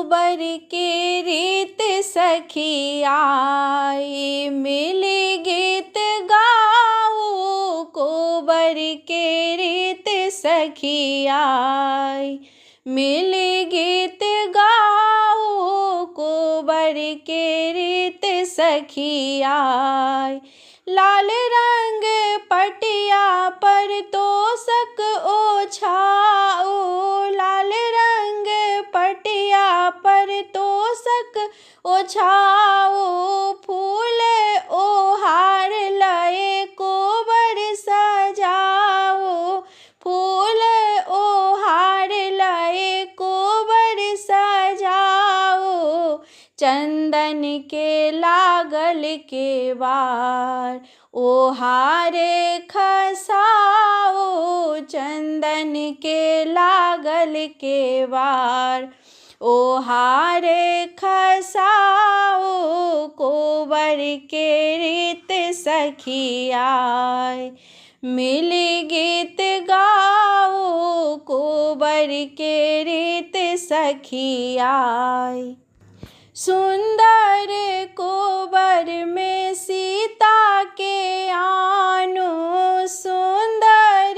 कोबर के रीत सखियाई, मिली गीत गाओ कोबर के रीत सखियाई, मिली गीत गाओ कोबर के रीत सखियाई। लाल रंग पटिया पर तोसक ओछाओ, लाल रंग पटिया पर तोसक ओछाओ, फूल ओहार लए कोबर सजाओ, फूल ओहार लए कोबर सजाओ, चंदन के लागल के बार ओहारे खसाओ, चंदन के लागल के बार ओहारे खसाओ, कोबर के रीत सखियाई, मिली गीत गाओ कोबर के रीत सखियाई। सुंदर कोबर में सीता के आनु, सुंदर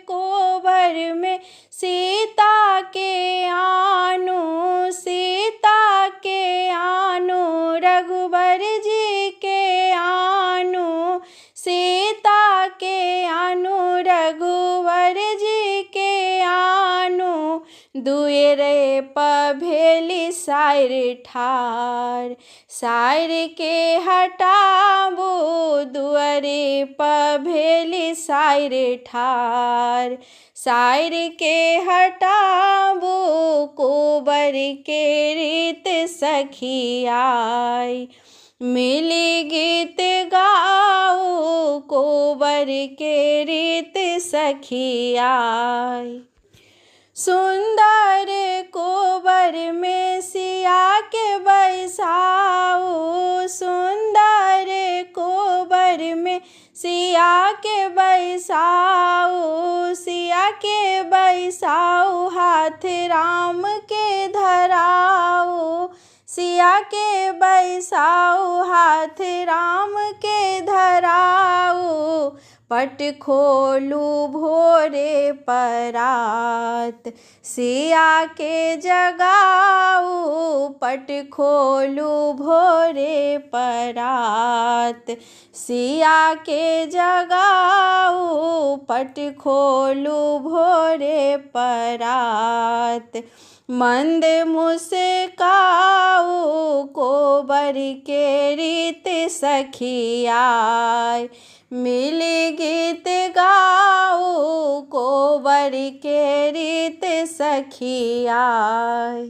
कोबर में सीता के आनु, सीता के आनु रघुबर जी के आनु, सीता के आनु रघुवर जी के आनु, दुअरे पभेली साइर ठार, साइर के हटाबू, दुअरे पभेली साइर ठार, साइर के हटाबू, कोबर के रीत सखियाई, मिली गीत गाओ कोबर के रीत सखियाई। सुंदर कोबर में सिया के बैसाओ, सुंदर कोबर में सिया के बैसाओ, सिया के बैसाओ हाथ राम के धराओ, सिया के बैसाओ हाथ राम के धराओ, पट खोलू भोरे परात, सिया के जगाओ, पट खोलू भोरे परात, सिया के जगाओ, पट खोलू भोरे परात, मंद मुस्काओ कोबर के रीत सखियाई, मिली गीत गाओ कोबर के रीत सखियाई।